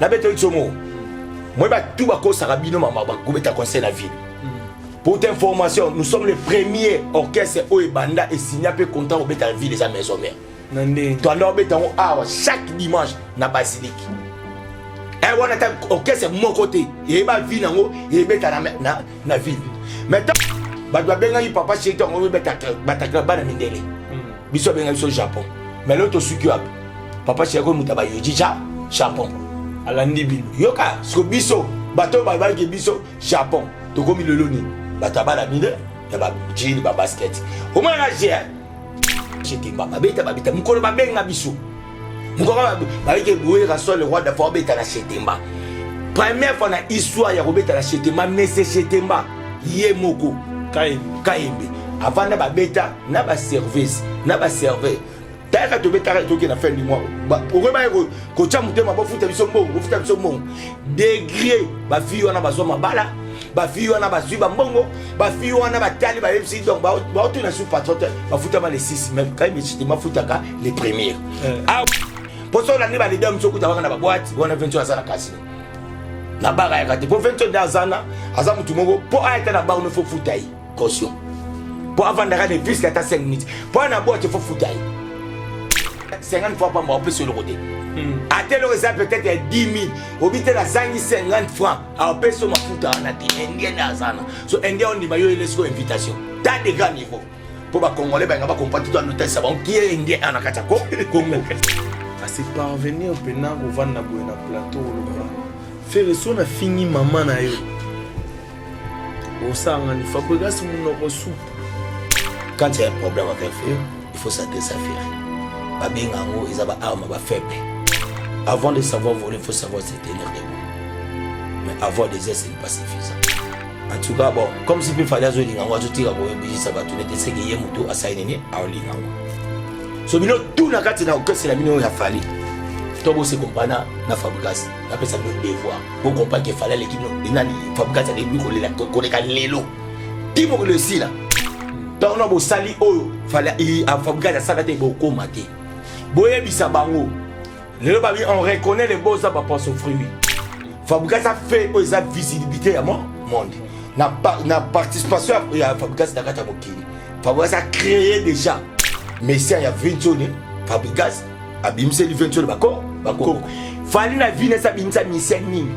Nabeteli somo moi batu bakosaka bino mama bakobeta conseil na ville. Pour ta information, nous sommes le premier orchestre oyo ebanda esigna mpe contrat kobeta na ville, eza maison mère. Na ndenge Toanda obeta yango awa chaque dimanche na basilique. Eh, wana ata orchestre moko te eyeba ville yango ebeta na ville. Mais bato babengaki papa chéri ntango batakela bana mindele, biso abengaki biso Japon. Mais lelo tosuki wapi? Papa chéri komi moto abayoji ja Japon. Alandi bino. Yoka siko, biso bato oyo babaki biso Japon, tokomi lelo nini? Bato ya bana mine ya bajini babasket omonaka je Chetemba babeta babeta mokolo babenga biso, mokolo bayeke boyeka so le roi dafa obeta na Chetemba, première fois na histoire ya kobeta na Chetemba. Mese Chetemba ye moko Kayembe. Kayembe avanda babeta na baservice na baserveur. Tayaka tobetaka, toke na fin du mois, okoyeba kotya motema, bofuta biso mbongo, bofuta biso mbongo. Degré bafille wana bazwa mabala, bafille wana bazwi bambongo, bafille wana batali bayebisi. Donc baotuna su patron te, bafutama le 6, mais Kayembe Chetemba afutaka le premier. Mpo so olandi baleader mosu, okuta baka na baboîte wana. 20 aza na kasino na bar, ayaka te mpo 20 nde aza na aza motu moko mpo aya te na bar no, faut futa ye caution mpo avandaka ne fiske ata 5 minutes. Mpo aya na boîte, faut futa ye 50 fois pamba, opesa eloko te. Ata eloko eza peut-être ya 10 000, obi te nazangi 50 francs, apesa mafuta wana te. Indien nde aza na so indien ondima yo elesiko invitation ta de grand niveau mpo bacongolais balinga bacomprendre to anotalisa bango kie indien ana kati ya Congo. Asi parvenir mpena kovanda boye na plateau, oloba Ferre so nafingi mama na yo, osangani Fabregas monoko supu. Quand il y a un problème avec Ferre, il faut s'adresser à Ferre. Babenga yango eza baarme bafaible. Avant de savoir voler, il faut savoir se tenir debout, mais avoir des ailes, ce n'est pas suffisant. En tout cas, bon, comme si mpe Fally azolinga yango, azotika koyebisa bato nete seke ye moto asali nini, aolinga yango. So bino tu na kati na orchestre na bino oyo ya Fally to bose kompana na Fabregas, napesa bino devoir bocomprendre ke Fally aleki bino. Nani Fabregas aleki bino kolela koleka lelo ti mokolo esila. Ntango na bosali oyo Fabregas asala te, bokóma te. Boyebisa bango lelo babi on reconnaît les beaux arbres par son fruit. Fabregas a fait oyo eza visibilité ya monde na participation ya Fabregas na kati ya mokili. Fabregas a créé déjà messia ya Vinsone. Fabregas abimiseli Vinsone bako bakoko. Fally na vines abimisa missia nini?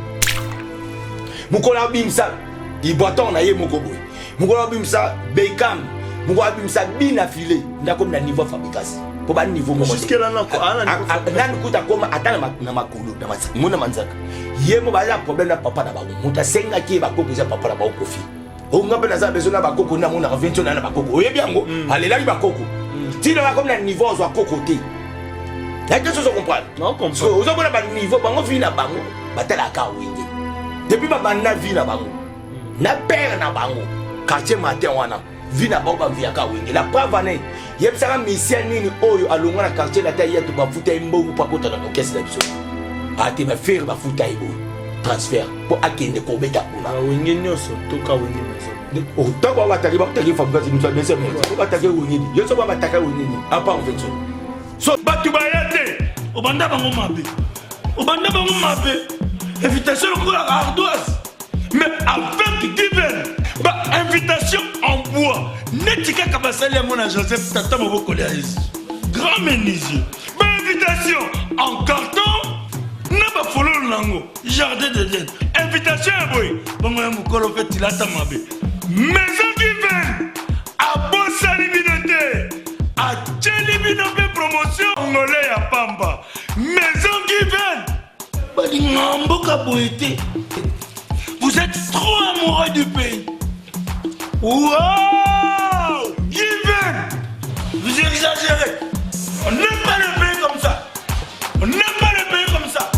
Mokolo abimisa Iboton na ye moko boye, mokolo abimisa Bekam, mokolo abimisa bina file nde akomi na niveau Fabregas mpo baniveau moko. Jusque là, nani kuta akoma ata na makolo mona manzaka ye mo baza problème na papa na bango. Moto asengaki ye bakoko eza papa na bango Kofi. Onga mpe naza besoin na bakoko nde amonaka ventio na bakoko, oyebi yango, alelaki bakoko ntina bakomi na niveau azwa koko te. Yake sozo comprendre, ozomona baniveau bango, vie na bango batalaka Wenge depuis babanda vie na bango na père na bango Quartier Matin wana. Vie na bango baviyaka Wenge. La preuve ane yebisaka misien nini oyo alongwa na quartier na ta ye to bafuta ye mbongo mpo akota na orchestre na biso ate baFerre, bafuta ye boye transfert mpo akende kobeta kuna. Wenge nyonso toka Wenge maison. Ntango bataki bataki Fabregas moto abese bataki Wenge nini? Yo so bataka Wenge nini à part Vincent? So bato baya te, obanda bango mabe, obanda bango mabe, invitation lokola ardoise. Mais avec Given, bainvitation en bois neti kaka basali yango na Joseph tata mobokoli ya Yesu, grand menuisier, bainvitation en carton na bafololo nango jardin d'Eden, invitation ya boye bongo ya mokolo mpe tilata mabe. Maison Given abosani bino te, atieli bino mpe promotion ngole ya pamba. Maison Given balinga mboka boye te. Vous êtes trop amoureux du pays. Wow, Given, vous exagérez. On n'aime pas le pays comme ça, on n'aime pas le pays comme ça.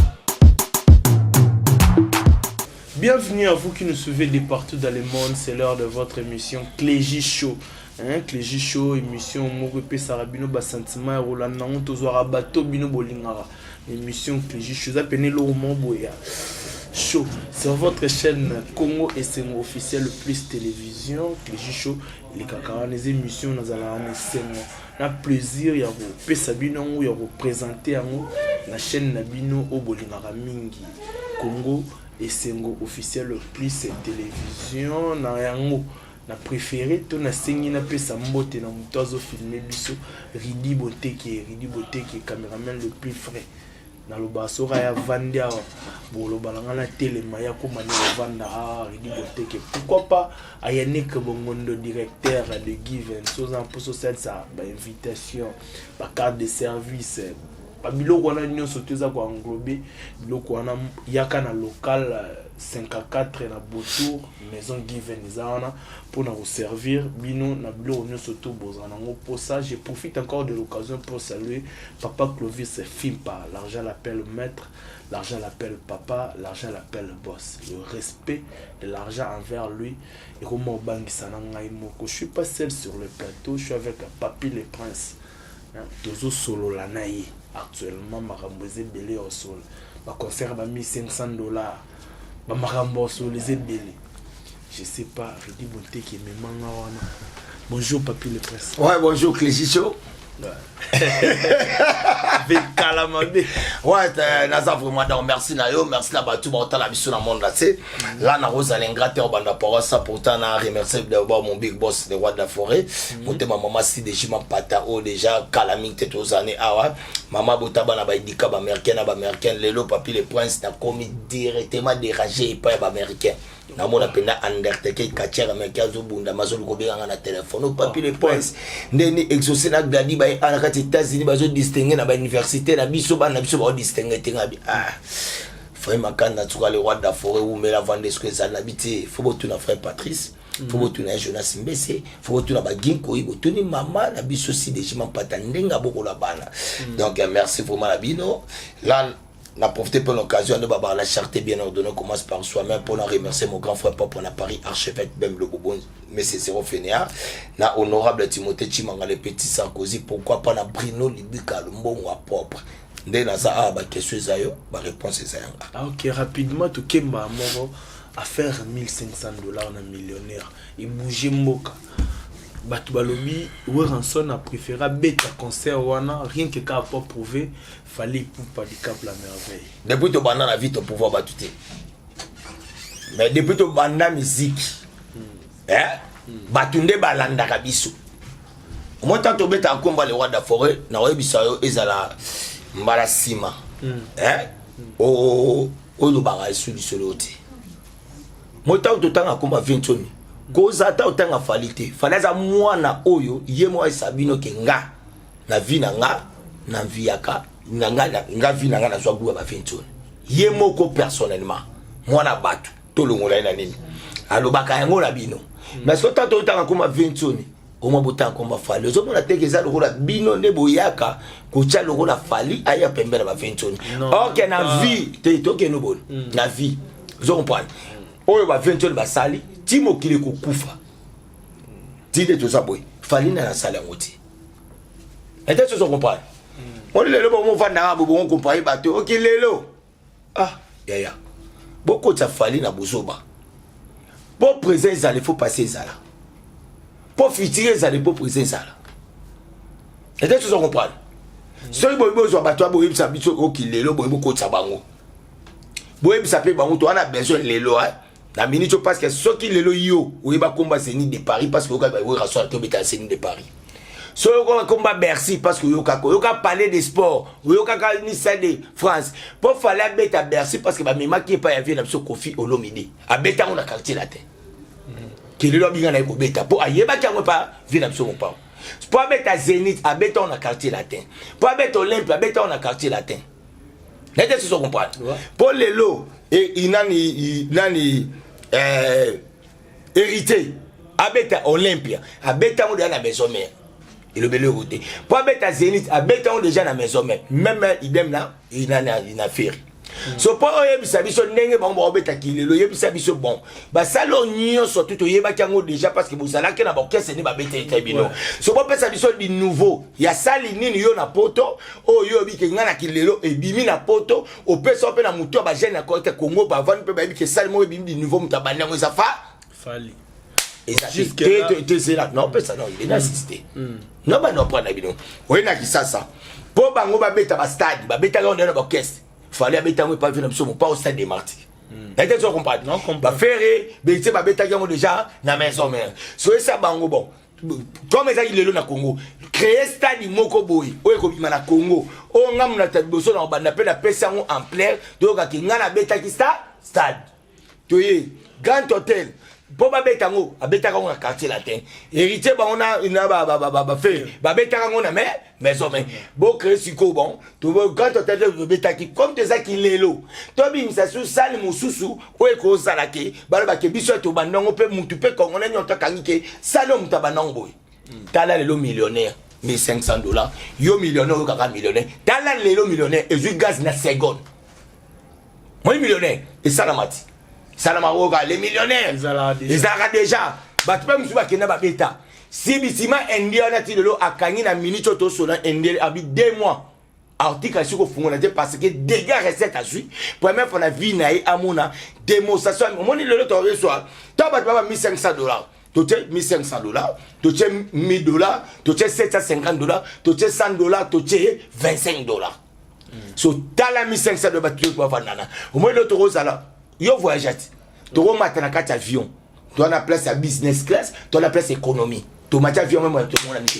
Bienvenue à vous qui nous suivez de partout dans le monde. C'est l'heure de votre émission Clégy Show. Hein, Clégy Show, émission moko epesaka bino basentiment ya kolanda yango, tozwaka bato bino bolingaka. Émission Clégy Show eza pene eloko moko boye ya show sur votre chaîne Congo Esengo officiel plus télévision. Clégy Show elekaka wana, eza émission nazalaka na esengo na plaisir ya kopesa bino yango, ya koprésente yango. Na chaîne na bino oyo bolingaka mingi, Congo Esengo Officiel Plus Télévision. Na yango na préféré to nasengi napesa mbote na moto azofilme biso, Ridi Boteke. Ridi Boteke, cameraman le plus frais. Naloba soki aya vandi awa, boloba na ngai na telema ya koma nde kovanda. Ah, Ridi Boteke, pourquoi pas Ayanik Bongondo, directeur de Given. Soza mposo osalisa bainvitation, bacarte de service, babiloko wana nyonso to eza koenglobe biloko wana, yaka na local 54 na Botour, maison Given eza wana mpona koservir bino na biloko nyonso to bozala nango mposa. Je profite encore de l'occasion pour saluer papa Clovis Fimpa. L'argent l'appelle maître, l'argent l'appelle papa, l'argent l'appelle boss. Le respect de l'argent envers lui ekoma obangisa na ngai moko. Je suis pas seul sur le plateau, je suis avec Papi le Prince. Tozosolola na ye actuellement. Makambo eza ebele ya osolo, baconcert ba 1500 $, bamakambo ya osolo eza ebele. Je sais pas, Redi Bonteki ememanga wana. Bonjour Papi le Prince. Ouais, bonjour Clégicho. Bekala mabe. Ouais, naza vraiment donc merci na yo, merci na bato baotala biso na monde là. Là nakozala ingrat te, obanda parole ça. Pourtant na remercier d'abord mon big boss, le roi de la forêt, motema mama CDG Mampata, oyo déjà kala mingi te tozane awa. Mama bota bana baedika baaméricain na baaméricain. Lelo Papi le Prince nakomi directement dérangé epai ya baaméricain. Namona mpenza Undertaker, catcheur américain, azobunda, mazoluka obenganga na telefone: "O Papi le Prince, ndeni Exaucé na Gladi baye na kati États-Unis, bazodistingue na bauniversité na biso, bana na biso baodistingue te." Ngabi: "Ah, frère Makanda, tuka le roi de la forêt umela vande soki ezali na bi te. Fo botuna frère Patrice, fo botuna ye Jonas Mbese, fo botuna baginkoi, botuni mama na biso Sideji Mampata ndenge abokola bana." Donc merci vraiment na bino. Là na profité pour l'occasion de babar, la charité bien ordonnée commence par soi-même, pour remercier mon grand frère Pop à Paris, archevêque Bem le Bobo, mais c'est zéro fainéant, na honorable Timothée Chimanga, le petit Sarkozy, pourquoi pas na Bruno Libika, le mbongo propre. Nde naza awa, baquestion eza yo, baréponse eza yanga. Ah, ok, rapidement tokemba moko affaire 1500 $ na millionnaire ebouge mboka. Bato balobi Werrason a préféré abeta concert wana rien que kaka po prouver Fally Ipupa Dicap la Merveille. Depuis tobanda na vie, topouvoir bato te, mais depuis tobanda musique, eh? Bato nde balandaka biso. Omoi ntango tobetaka nkombo le roi de la forêt, nakoyebisa yo ezala mbala nsima, eh? Olobaka esu lisolo te. Moi ntango totanga nkombo Ventoni, koza ata otanga Fally te. Fally aza mwana oyo ye moko ayesa bino ke nga na vie na nga na nviaka na nga, nga vie na nga nazwa goût ya baventoni. Ye moko personnellement, mwana bato, tolongola ye na nini, alobaka yango na bino. Mais soki tata otanga nkombo Ventoni, omwa botanga nkombo Fally, ozomona teke eza lokola bino nde boyaka kotya lokola Fally aya pembe na baventoni. Ok, na vie te, tokende boni na vie, ozo comprendre oyo baventoni basali ti mokili ekokufa, ti nde toza boye. Fally na nasali yango te ete tozo comprendre oni. Lelo bomovandaka bo bongo comparer bato. Oki lelo, ah yaya, bokotisa Fally na bozoba. Mpo présent ezala, il faut passé ezala. Mpo futur ezala, mpo présent ezala. Ete tozo comprendre soki boyebi bozwa bato ya boyebisa biso. Oki lelo boyebi bokotisa bango, boyebisa mpe bango to wana besoin lelo na minute oyo, parce que soki lelo yo oyeba komba Zénith de Paris, parce que oyoka Werrason te obeta Zénith de Paris, soki oyoka komba Bercy, parce que oyokaka, oyoka Palais de Sport, oyokaka ni Stade de France. Mpo Fally abeta Bercy, parce que bamemaki epai ya vieux na biso Koffi Olomide, abeta yango na Quartier Latin. Kelelo abinga na ye kobeta mpo ayebaki yango epa vieux na biso Mopao. Mpo abeta Zénith, abeta yango na Quartier Latin. Mpo abeta Olympia, abeta yango na Quartier Latin. Nete soso comprendre. Mpo lelo nani nani Héritier abeta Olympia, abeta yango deja na Maison Mère, elobeli oyo te. Mpo abeta Zénith, abeta yango déjà na Maison Mère, même idem na na Ferre. So mpo oyebisa biso ndenge bango baobetaki lelo, oyebisa biso bon, basali oyo nyonso tu toyebaki yango déjà, parce que bozalaki na baorchestre nde babeteli bino. So bopesa biso du nouveau ya sali nini yo na poto oyo oyebi ke ngai na kilelo ebimi na poto, opesa mpe na motu ya bajeune ya kote Congo bavandi mpe bayebi ke sali moko ebimi du nouveau, moto abandi yango eza fa Fally. Eza te, zela, naopesa no, il est assisté no bana oprendre bino oye na Kisasa. Mpo bango babeta bastade, babetaka yango na baorchestre. Fally abeta yango epa na biso mopa au Stade des Martyrs. Naye te comprendre, baFerre bete babetaki yango déjà na Maison Mère. So esa bango, bon, comme ezalaki lelo na Congo, créer stade moko boye oyo ekobima na Congo, oyo ngambu na liboso na kobanda mpe napesi yango ampleur, toyokaki ngai nabetaki stade. Toye Grand Hôtel mpo babeta yango, abetaka yango na Quartier Latin. Héritier, bango na baFerre babetaka yango na Maison. Mais bocréer sikoyo, bon, Grand Hôtel tobetaki comme tozalaki, lelo tobimisa su salle mosusu oyo ekozala ke balobake biso ya tobanda yango, mpe mutu mpe Congolais nyonso akangi ke salle oyo moto abanda yango boye. Tala lelo millionnaire, 1500 dollars. Yo millionnaire, oyo kaka millionnaire. Tala lelo millionnaire ezwi gaz na seconde. Moi millionnaire esalama ti esalama oyoka les millionnaires ezalaka déjà. Bato mpe mosusu bakenda babeta si bisima indien wana ti lelo akangi na minute oyo tosona. Indien abi 2 mois article asi kofungola te, parce que dégâts recette azwi première fois na vie na ye, amona démonstration. Omoni lelo toyeswa to bato baba 1500 dollars, totie 1500 dollars, totie 1000 dollars, totie 750 dollars, totie 100 dollars, totie 25 dollars. So tala 1500 dollars, bato bavandana. Omoni lelo tokozala yo voyage ati tokomata na kati avion, toza na place ya business class, toza na place économie. Tomati avion même, tomonani te.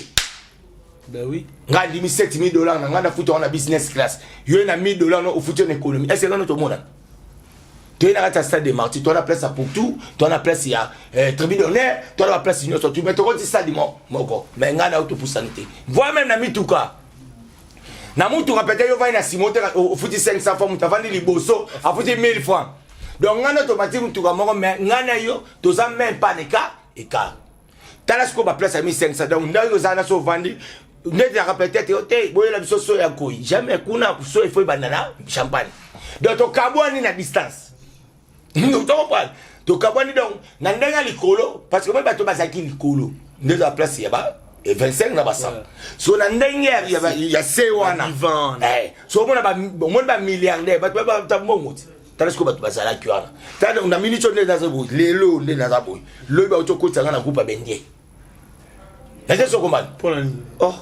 Ben oui. Ngai andimi 7000 dollars na ngai, nafuta wana business class, yo na 1000 dollars no ofuti na économie. Est ce que ngano tomonana? Toye na kati ya Stade des Martyrs, toza na place ya pourtour, toza na place ya tribune d'honneur, toza na baplace nyonso tu, mais tokoti stade moko, mais ngai na yo topusani te. Voire même na mituka, na mutuka peut-être yo ovandi na nsima te, ofuti 500 francs, moto avandi liboso afuti 1000 francs. Donc ngai na tomati mutuka moko, mais ngai na yo toza même pas na écart. Tala sikoyo baplace ya 1500. Donc ndenge ozala na so ovandi ndeti yaka peut-être yo te, boyela biso so ya koi jamais kuna so efo ebanda na champagne. Donc tokabwani na distance, tocomprendre, tokabwani donc na ndenge ya likolo, parce que moi bato bazalaki likolo nde eza place ya ba 25 na ba 100. So na ndenge ya se wana, so omona, omoni bamilliardaire, bato bata mbongo ti. Tala sikoyo bato bazalaki wana. Tala na minute oyo nde naza boye, lelo nde naza boye, lobi bauti okotisa na groupe ya bendie naze sokomani. Oh,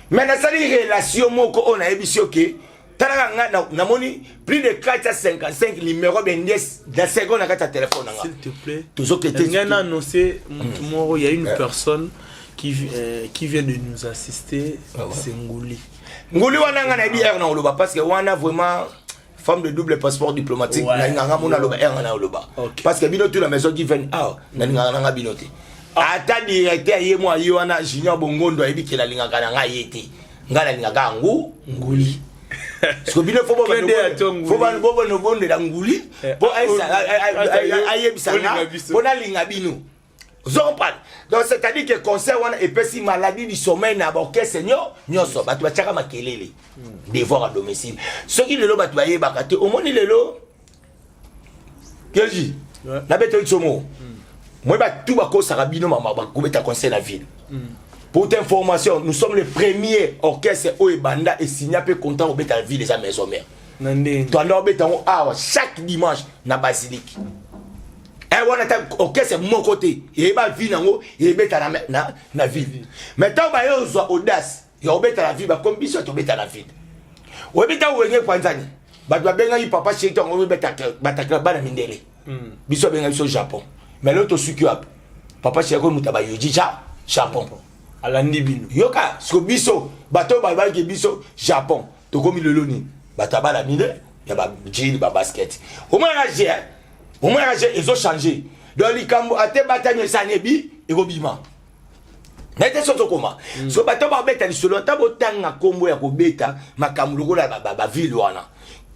mais nasali relation moko oyo nayebisi yo ke talaka nga namoni plus de 455 numéro bendie na seconde na kati ya telefone nanga. S'il te plaît. Tozokete. Ngai na annoncé motu moko, il y a une personne qui vient de nous assister, c'est Ngouli. Nguli wana nga nayebi ere na koloba, parce que wana vraiment femme de double passeport diplomatique. Nalingaka mona aloba ere nga na koloba, parce que bino tu na maison Given awa, nalingaka nanga bino te. Ata directeur ye mo aye wana, Junior Bongondo, ayebi ke nalingaka na ngai ye te. Ngai nalingaka yango Nguli, parce que bino fo bobondela Nguli mpo ayebisa nga mpo nalinga bino. Ozocomprendre? Donc c'est à dire que concert wana epesi maladie du sommeil na baorchestre nyonso. Bato batiaka makelele, devoir à domicile. Soki lelo bato bayebaka te, omoni lelo Kelji nabeteli somo moi, bato bakosaka bino mama bakobeta concert na ville. Pour information, nous sommes le premier orchestre oyo ebanda esinya mpe contrat kobeta na ville, eza Maison Mère. Na ndenge Toanda kobeta yango awa chaque dimanche na basilique. Wana ta orchestre moko te eyeba ville yango eyebeta na ville. Mais ntango baye ozwa audace ya kobeta na ville, bakomi biso tobeta na ville. Oyebi ntango Wenge kwanzani, bato babengaki Papa Chéri, ntango batakela bana mindele, biso babengaki biso Japon. Mais lelo tosuki wapi? Papa Chéri koyi moto abayoji ja Japon. Alandi bino. Yoka siko, biso bato oyo balobaki biso Japon, tokomi lelo nini? Bato ya bana mine ya bajean, babasket. Omonaka je, omonaka je ezochange. Donc likambo ate batani esani ebi ekobima naye te. So tokoma so bato babeta lisolo, ata botanga nkombo ya kobeta makambo lokola baville wana.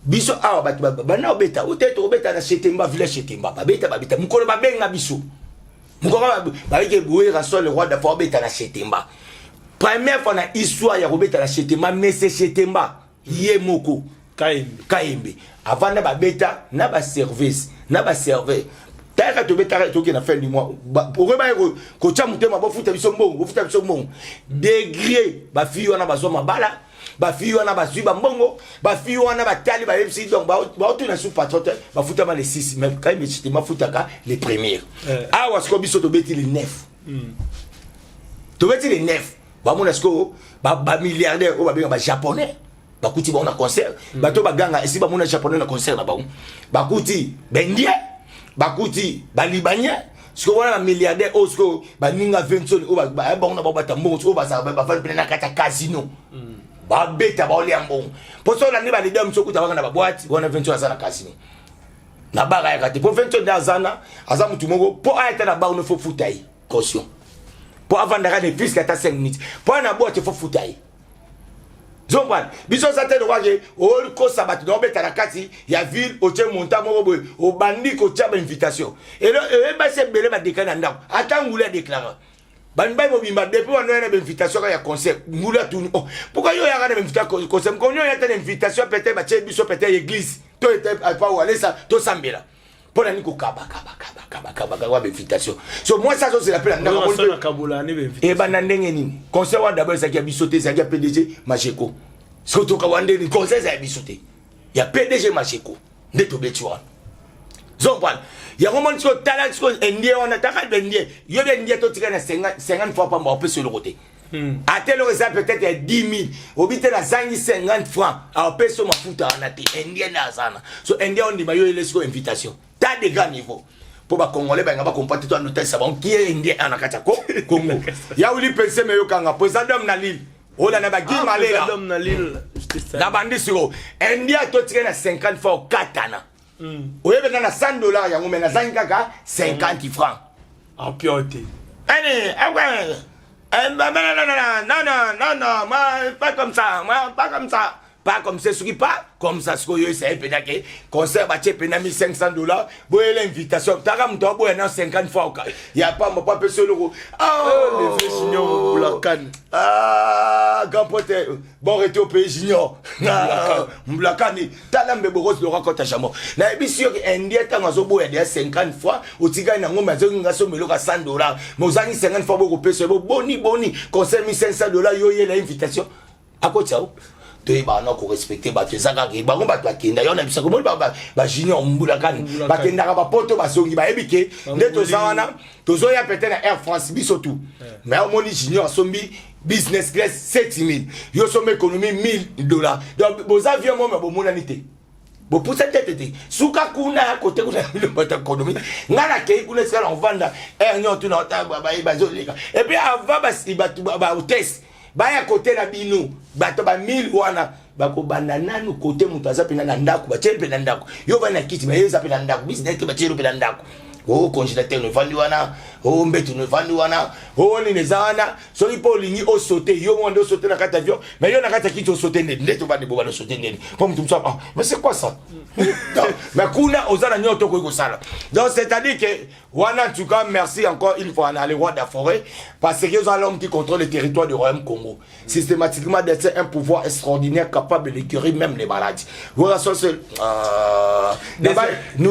Biso awa bato banda kobeta o te, tokobeta na Chetemba, village Chetemba. Babeta, babeta mokolo babenga biso, mokolo babeke boye, Rason le roi dafa babeta na Chetemba, première fois na histoire ya kobeta na Chetemba. Mese Chetemba ye moko. Kayembe. Kayembe avanda, babeta na baservice na baserveur. Tayaka tobetaka, toke na fin du mois, okoyeba kotia motema, bofuta biso mbongo, bofuta biso mbongo. Degré bafille wana bazwa mabala, bafille wana bazwi bambongo, bafille wana batali bayebisi. Donc baotuna su patron te, bafutama le 6, mais Kayembe Chetemba afutaka le premier. Awa sikoyo biso tobeti le 9, tobeti le 9. Bamona sikoyo bamilliardaire oyo babenga bajaponais, bakuti bango na concert. Bato baganga esi bamona Japonais na concert na bango, bakuti baindien, bakuti balibanais. Sikoyo wana bamilliardaire oyo sikoyo baninga Vincent oyo bango na bango bata mbongo, sikoyo bazala bafandi pene na kati ya casino, babeta, baolia mbongo. Mpo so olandi baleader mosusu, okuta baka na baboîte wana. Vincent aza na casino na bar, ayaka te, mpo Vincent nde aza na aza motu moko mpo aya te na bar no, faut futa ye caution mpo avandaka ne fiske ata 5 minutes. Mpo aya na boîte, faut futa ye. Zompana biso oza te lokwake okosa bato na obeta na kati ya ville, otie monta moko boye, obandi kotia bainvitation elo eyebasi ebele badekla na ndako. Ata ngulu adeklara bamibali mobimba depuis wana oya na bainvitation kaka ya concert. Ngulu atuni: "Oh, pourquoi yo oyaka na bainvitation concert? Mokoni oya te na invitation, peut-être batie biso peut-être église to ete pa Walesa tosambela. Mpo na nini kokabakabakabakabakaba bainvitation?" So mwasi azozela mpe na ndako. Ebanda ndenge nini? Concert wana d'abord ezalaki ya biso te, ezalaki ya PDG Majeko. Soki tokawa ndeni, concert eza ya biso te, ya PDG Majeko nde tobeti wana. Zompana yango moni sikoyo, tala sikoyo indien wana, taka baindien yo be indien totika na 50 fois pamba, opesa eloko te. Ata eloko eza peut-être ya 10 000, obi te nazangi 50 francs, apesa mafuta wana te. Indien nde aza na so indien ondima yo ele sikoyo invitation ta de grand niveau mpo bacongolais balinga bakompa te. To anotalisa bango kie indien ana na kati ya Congo ya wili pense me yokanga président dome na Lille, olanda bagi malela na bandi sikoyo indien totika na 50 fois okatana. Oyebi nga na 100 $ yango, me nazangi kaka 50 francs. Ampio te. Allez, non, non, non, non, non, moi, pas comme ça, moi, pas comme ça. Pas comme ça, soki pas comme ça. Sikoyo esaye mpenza ke concert batie mpena 1500 $, boyela invitation, taka moto aboya na 50 fois ya pamba po apesa eloko. Le vrai Junior Mbulakani. Ah, grand pote, bon retour au pays, Junior Mbulakani. Tala mbebo rose loka kota jambo nayebisi yo ke indien ntango azoboya deya 50 fois, otikali nango, me azokinga somba eloko ya 100 $, mais ozangi 50 fois, bokopesa bo boni boni concert 1500 $, yo oyela invitation akotia o. Toyebaka na korespecte bato, eza kaka bango bato bakenda yo na bisako moni bajunior Mbulakani bakendaka bapoto, bazongi, bayebi ke nde toza wana, tozoya pete na Air France biso tu. Mais omoni junior asombi business class 7000, yo sombi économie 1000 $, donc boza vie mo me bomonani te, bopusa tete te. Suka kuna kote kuna bino bato économie, ngai nakei kuna esika na kovanda aire nyonso tuna bazoleka. Et puis avant bato bahôtesse baya kote na bino bato bamile wana, bakobanda nanu kote moto aza mpena na ndako, batieli mpe na ndako. Yo vandi na kiti, baye eza mpe na ndako, business te, batieli mpe na ndako. O congélateur no evandi wana, o mbeto no evandi wana, o nini eza wana. Soki mpo olingi osote, yo moko nde osote na kati ya avion, mais yo na kati ya kiti osote ndeni? Nde tovandi bo bana osote ndeni? Mpo moto mosusu: "Ah, mais c'est quoi ça?" Mais kuna oza na nyonso tokoki kosala. Donc c'est à dire que wana, en tout cas, merci encore une fois à le roi de la forêt, parce que c'est l'homme qui contrôle le territoire du royaume Congo. Systématiquement, détient un pouvoir extraordinaire capable de guérir même les maladies. Nous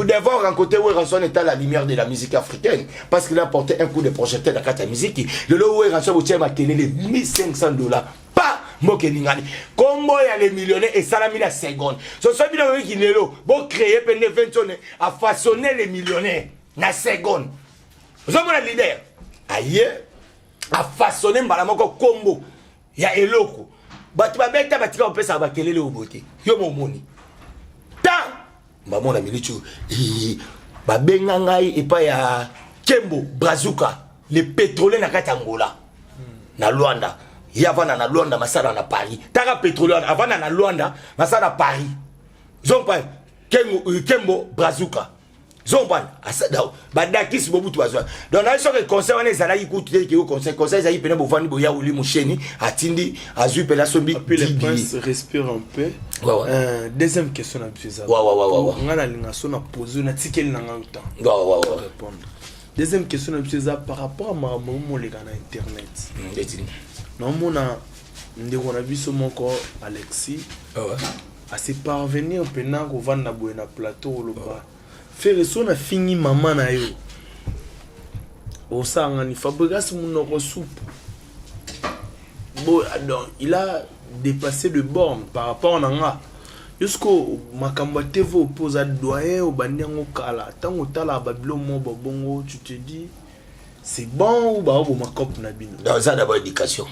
devons rencontrer Werrason étant la lumière de la musique africaine, parce qu'il a porté un coup de projecteur dans la musique. Le lot Werrason, les 1500 $. Pas mboka elingani kombo ya les millionnaires esalami na seconde. So so bino oyoki lelo bocréer pene 20 a façonner les millionnaires na seconde. Ozomona leader aye afaçonne mbala moko kombo ya eloko. Bato babeta, batika kopesaka bakelele oyo boye te. Yo momoni ta bamona miniti oyo babenga ngai epai ya Kembo Brazuka, le pétrolier na kati ya Angola na Lwanda. Ye avanda na Lwanda, masala na Paris. Taka pétrolier wana avanda na Lwanda, masala na Paris. Zompa Kembo Brazuka zompana badakisi bobutu bazwa. Donc naye soki concert wana ezalaki kutu te, keko concert, concert ezalaki pene bovandi boya wuli mosheni atindi azwi pene asombi. Puis le prince respire un peu. Ouais. Deuxième question na biso eza Ouais. nga nalinga so na pose, natikeli na nga temps Ouais. répondre. Deuxième question na biso eza par rapport à makambo moleka na internet. Ndeti? Naomona ndeko na biso moko Alexis ase parvenir mpena kovanda boye na plateau, koloba Ferre so nafingi mama na yo, osangani Fabregas monoko supu bo. Donc il a dépassé de borne par rapport na nga. Jusqu'au makambo ya TV opoza doyen, obandi yango kala. Ntango otalaka babilo mo babongo, tu te dis c'est bon ou baoboma cope na bino? Donc eza d'abord éducation.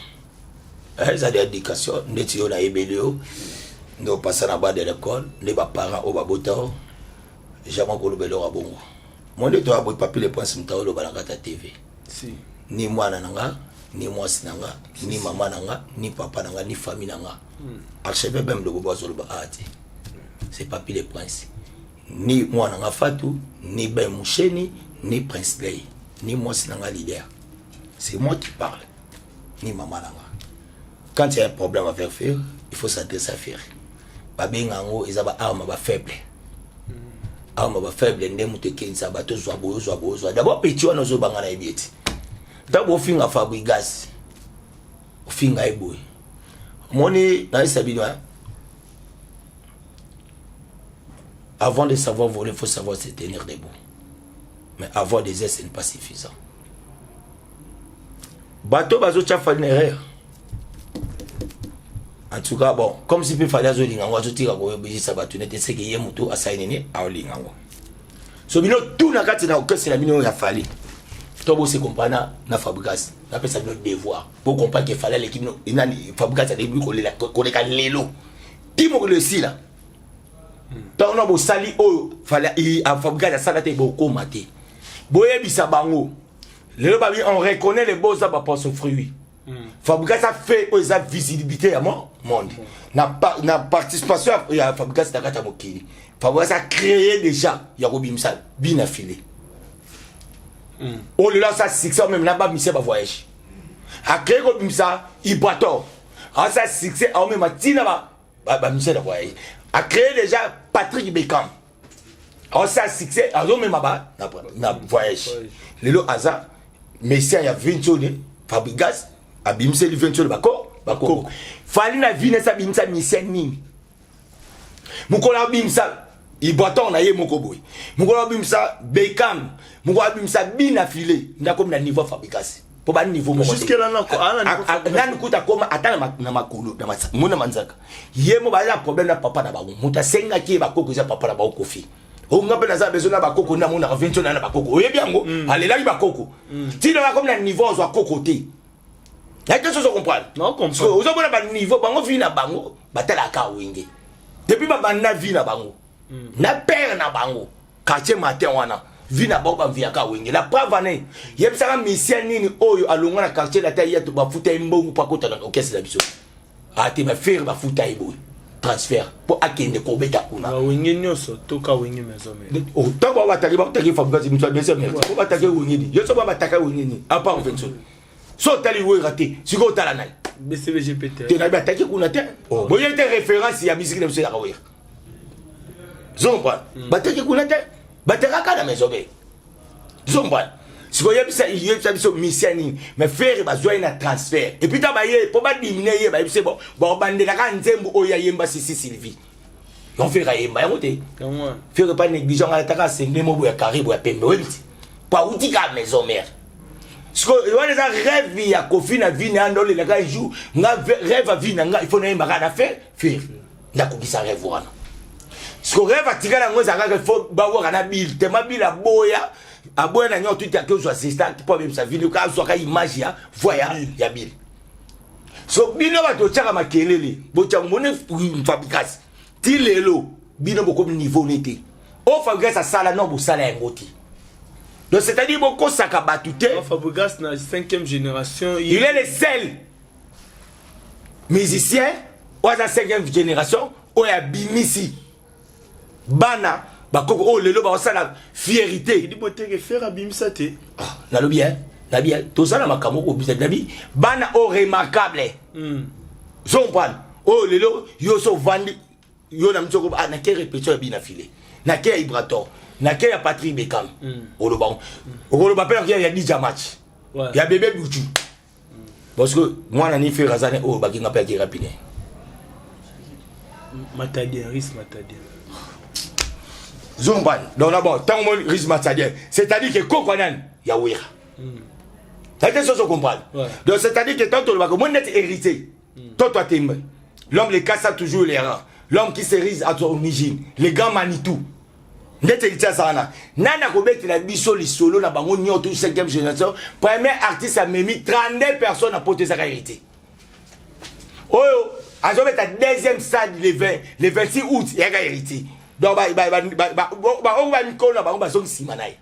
Eh, eza de éducation ndeti yo nayebeli yo nde opasa na ba de l'école nde baparent oyo babota yo jamais koloba eloko ya bongo mo nde toya boye papi le prince moto aoloba na kati ya tv si. Ni mwana na nga, ni mwasi na nga, ni mama na nga, ni papa na nga, ni famille na nga. Archevêque Bem Lobobo azoloba awa te, c'est papi le prince. Ni mwana nga Fatou, ni Ben Moucheni, ni Prince Lay, ni mwasi na nga leader. C'est moi qui parle, ni mama na nga. Quand il y a un problème avec Ferre, il faut s'adresser à Ferre. Babenga yango eza ba arme ba faible. Arme ba faible nde moto ekendisa bato ozwa boye, ozwa boye, ozwa. D'abord petit wana ozobanga na yebi ete ntango bofinga Fabregas, ofinga ye boye. Omoni nayesa bino, hein? Avant de savoir voler, il faut savoir se tenir debout. Mais avoir des ailes, ce n'est pas suffisant. Bato bazotya Fally na erreur. En tout cas, bon, comme si mpe Fally azolinga yango, azotika koyebisa bato nete seke ye motu asali nini, aolinga yango. So bino tu na kati na orchestre na bino ya Fally, to bose comprendre na Fabregas, napesa bino devoir bo comprendre que Fally aleki bino nani. Fabregas aleki bino koleka lelo ti mokolo esila. Ntango na bosali oyo Fabregas asala te, bokóma te. Boyebisa bango lelo babi on reconnaît les beaux arbres par son fruit. Fabregas a fait oyo eza visibilité ya monde na participation ya Fabregas na kati ya mokili. Fabregas a créé déjà ya kobimisa bina file oyo lelo asa succès, même na bamisia bavoyage. Acréé kobimisa Ibrator, asa succès, aomema ntina bamisia na voyage. Acréé déjà Patrick Beckham, aosala succès, azomema ba na voyage. Lelo aza messia ya Ventole. Fabregas abimiseli Ventole bako bakoko. Fally na vines abimisa missia nini? Mokolo abimisa Ibrator na ye moko boye, mokolo abimisa Beckham, mokolo abimisa bina file, nde akomi na niveau Fabregas, mpo ba niveau moko. Nani kuta akoma ata na makolo mona manzaka ye mo baza problème na papa na bango. Moto asengaki ye bakoko eza papa na bango Kofi. Onga mpe naza besoin na bakoko, namonaka ventio na bakoko, oyebi yango. Alelaki bakoko ntina akomi na niveau azwa koko te. Naye te, sozo comprendre? Ozomona baniveau bango, vie na bango batalaka Wenge depuis babanda vie na bango na père na bango Quartier Matin wana. Vie na bango bamviaka Wenge. La preuve ane yebisaka musicien nini oyo alongwa na Quartier Latin ye bafuta ye mbongo mpo akota na orchestre na biso ate bafere bafuta ye boye transfert mpo akende kobeta kuna? Wenge nyonso toka Wenge Maison. Ntango bao batake, bakotaki Fabregas moto abese po batake Wenge ni yo so ba bataka Wenge ni à part Vincent. So otali Wera te, sikoyo otala nani? BCBG te. Te, nayebi ataki kuna te. Boye te, référence ya musique na biso ezaka Wera. Zomba bataki kuna te, batekaka na Maison Mère. Zomba sikoyo yebisa, yebisa biso musicien nini? Mais Ferre bazwa ye na transfert et puis ta baye mpo badimine ye, bayebisi bon, babandelaka nzembo oyo ayemba Sisi Sylvie. Donc Ferre ayemba yango te. Ferre pas négligent, alataka asende mo boya carré boya pembe, oyebi ti po awuti kaka Maison Mère. Sikoyo wana eza rêve ya Kofi na vie na ya ndolelaka un jour nga rêve ya vie na nga, il faut nayembaka na Ferre. Ferre ndakokisa rêve wana. Siko rêve atikala yango ezalaka kaka faut bawaka na Bill tema. Bill aboya, aboya na nyonso tuti ake ozwa zesta mpo abebisa video, ka azwaka image ya voix ya Bill. So bino bato otiaka makelele, botiaka mone Fabregas ti lelo bino bokomi niveau ne te. Oyo Fabregas asala no bosala yango te. Donc c'est-à-dire bokosaka bato te. Fabregas na cinquième génération. Il est le seul musicien oyo aza cinquième génération oyo abimisi bana bakoko oyo lelo bakosala fierté. Boteke Ferre abimisa te. Ah, nalobi nabi toza na makambo okobimisa, nabi bana oyo remarquable. So comprendre oyo lelo yo so ovandi yo na mitoko, ah, nake répétition ya bina file, nake ya Ibrator, nake ya Patrick Beckham. Oloba okoloba mpe ya Dija Match ya bébé Butu, parce que mwana ni Ferre aza ne oyo bakinga mpe ake rapide. Matadien, Rice Matadien. Zombani. Donc là, bon, tant que Rice Matadien, c'est-à-dire que koko nani ya Wera te soso comprendre. Donc c'est-à-dire que tant tolobaka moi net hérité toi, toi tembe, l'homme les casse toujours les rangs, l'homme qui se rise à son origine, le grand Manitou ndeti héritier azala na nani akobetela biso lisolo na bango nyonso cinquième génération. Premier artiste amemi 32 personnes na poto ezaka héritier. Oyo azobeta deuxième stade le 20, le 26 août, eyaka Héritier. Donc baoyo bamikolo na bango bazongi nsima na ye.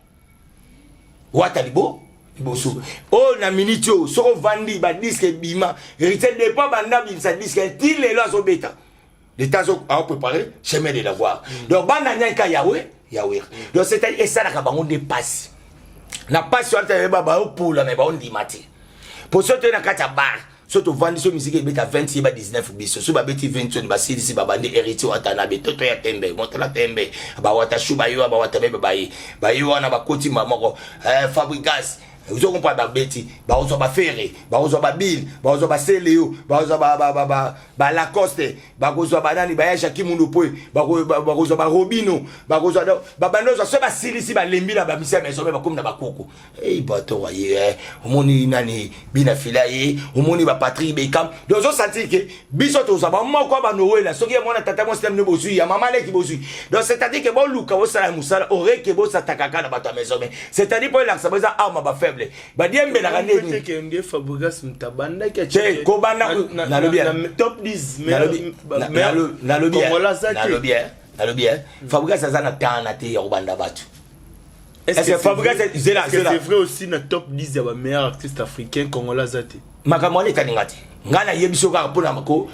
Wata liboso oyo na minute oyo, soki ovandi, badisques ebima. Héritier, depuis banda bimisa disque ti lelo, azobeta. L'état aopréparé chemin de la gloire. Donc bana nyaka yawe yawera. Donc c'est-à-dire esalaka bango nde pasi na pasi wana, tayeba baopola me baondima te. Po so toye na kati ya bar, so tovandi, so misiki ebeta 20, yeba 19, biso so babeti 20, soni basilisi, babandi Héritier Watana, betoto ya tembe, motola tembe, bawata shu, bayo bawata bebe, baye baye wana, bakoti moko Fabregas, ozo comprendre, babeti, bakozwa baFerre, bakozwa baBill, bakozwa baSeleo, bakozwa balacoste, bakozwa banani, baya Jacki Mundu, bakozwa baRobino, bakozwa babandi ozwa. So basilisi, balembi na bamisi ya maison, me bakomi na bakoko. Ei, bato aye, omoni nani bina fila ye, omoni baPatrick Bekam. Donc ozosentir ke biso tozwa bamoko banowela. Soki ya mwana tata mwasi na bino bozwi, ya mama leki bozwi. Donc c'est-à-dire ke boluka bosala mosala oreke, bosataka na bato ya maison, mais c'est-à-dire mpo elakisa bo eza arme bafaible, badiembelaka ndenge nde Fabregas mutabandaki. Te, kobanda nalobi top 10. Nalobi, nalobi, Fabregas aza na tana te ya kobanda bato. Est-ce que Fabregas zela? C'est vrai aussi, na top 10 ya ba meilleurs artistes africains, congolais aza te. Makambo wana etalinga te. Ngai nayebi so kaka mpona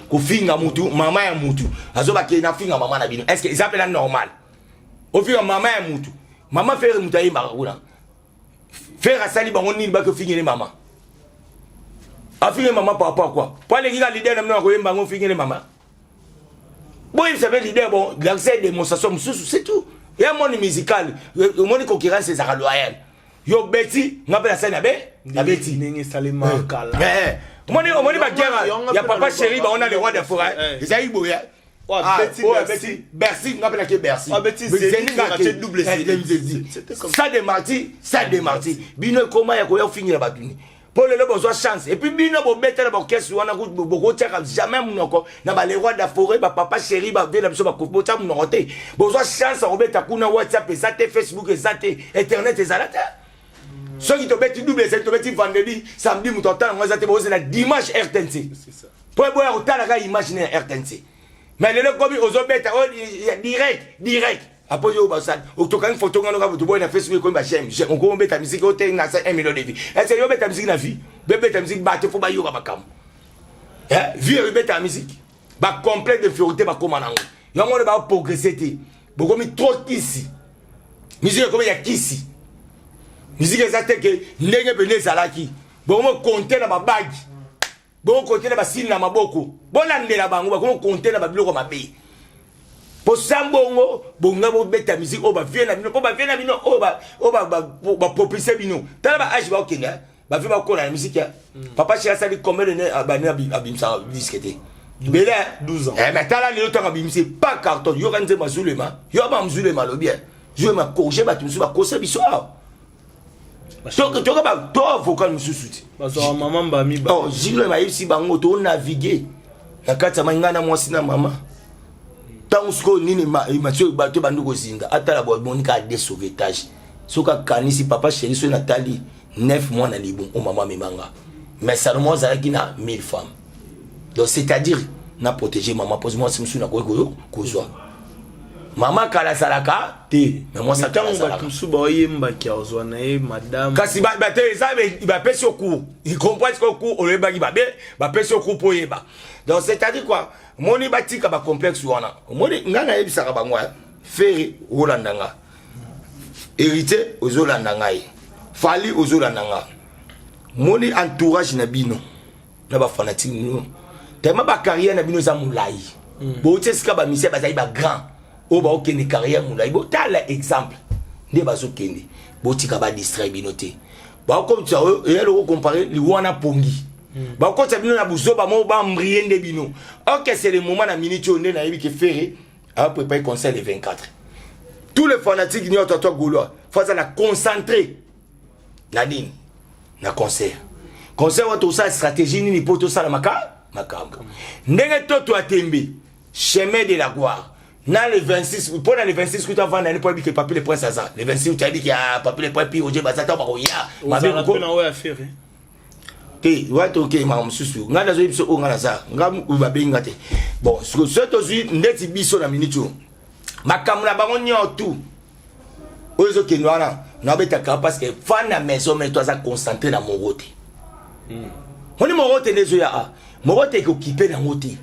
kofinga mutu, mama ya mutu azobake, nafinga mama na bino. Est ce que eza mpena normal ofinga mama ya mutu? Mama Ferre, mutu ayembaka kuna, Ferre asali bango nini? Baki ofingele mama, afingele mama par rapport à quoi? Po aleki ka leader na bino akoyemba yango, ofingele mama. Boyebisa mpe leader, bon, l'accès démonstration mosusu, c'est tout. Ya moni musical, omoni concurrence ezalaka loyale. Yo beti, nga mpe nasali na be nabeti. Ndenge esalema kala. Omoni, omoni baguerre ya Papa Chéri, bango na le Roi de Forêt, ezalaki boye. Abeti Bercy, nga mpe nake Bercy, Stade de Martyr, Stade de Martyr. Bino ekoma ya koya ofingela bato ni mpo lelo bozwa chance. Et puis bino bobetela baorchestre wana, bokotiaka jamais monoko na bale Roi de Forêt, bapapa Chéri, bave na biso, botya monoko te. Bozwa chance ya kobeta kuna, WhatsApp eza te, Facebook eza te, internet ezala te. Soki tobeti double ezali, tobeti vendredi, samedi, moto atala yango eza te. Bozela dimanche RTNC mpo eboya kotalaka image ne ya RTNC. Mais lelo komi ozobeta direct direct, apo yo basali tokangi photo ngano kaka toboyi na Facebook, ekomi baj'aime. Okobeta musique oyo te na 1 million de vues. Est-ce yo obeta musique na vie? Bebeta musique, bato fo bayoka makambo vie. Ebetaka musique, bacomplexe d'infériorité bakóma nango, yango wana baprogresse te. Bokomi trop kisi, musique ekomi ya kisi. Musique eza te ke ndenge pene ezalaki. Bokomi konte na babagi, bokokonte na basili na maboko, bolandela bango, bakomi konte na babiloko mabe. Posa mbongo, bonga bobeta musique oyo bavie na bino, mpo bavie na bino oyo bapropulse bino. Tala baage baokende, bavie bakola na musique. Papa Chéri asali combien de bane abimisaka disque te? Bele. 12 ans. Mais tala lelo, ntango abimisi pa carton, yoka nzembo azulema, yo bamzulema, alobi zulema, corrige bato mosusu bakosa biso awa. Toka to avocat mosusu te. Bazwaka mama mbami. Zilo bayebisi bango tonavigue na kati ya mai, ngai na mwasi na mama. Ntango sikoyo nini matio, bato bandi kozinda, atala bomoni kaka de sauvetage. Soki akanisi Papa Chéri, soki natali 9 mois na libumu o mama amemanga, mais Salomon azalaki na 1000 femmes. Donc c'est-à-dire na protéger mama, mpo mwasi mosusu nakoki koyo kozwa mama kala azalaka te, mais mwasi ntango bato mosusu baoyembaki, azwa na ye madame. Kasi bate eza bapesi yo cours, comprendre sikoyo cours oyebaki babe, bapesi yo cours mpo oyeba. Donc c'est-à-dire quoi? Omoni, batika bacomplexe wana. Omoni, ngai nayebisaka bango, Ferre ozolanda nga, Héritier ozolanda ngai, Fally ozolanda nga. Moni entourage na bino na bafanatike bino, tellement bacarrière na bino eza molai, bouti esika bamisia bazali bagrand oyo baokende carrière molai. Botala exemple nde bazokende, botika badistraire bino te. Baokomisa oyo eya loko compare liwana pongi, bakotisa bino na buzoba moko, bambrie nde bino. Ok, c'est le moment na minute oyo nde nayebi ke Ferre apréparé concert le 24. Tous les fanatiques nyonso, toi Gaulois, faut azala concentré na nini? Na concert. Concert wana tosala stratégie nini mpo tosala maka makambo ndenge toto atembe chemin de la gloire na le 26. Mpo na le 26 kuta avanda ni mpo ayebi ke Papi le Prince aza le 26. Uti ayebi ke Papi le Prince, pi Roger baza, ntango bakoya. Mabe. Te, wa toke makambo mosusu. Ngai nazoyebi biso oyo ngai naza, ngai babengi nga te. Bon, soki tozwi ndeti biso na minute oyo, makambo na bango nyonso tu oyo ezokende wana, nabetaka parce que fan na maison mais to aza concentré na moro te. Moni moro te nde ezoya a moro te, ekokipe nango te.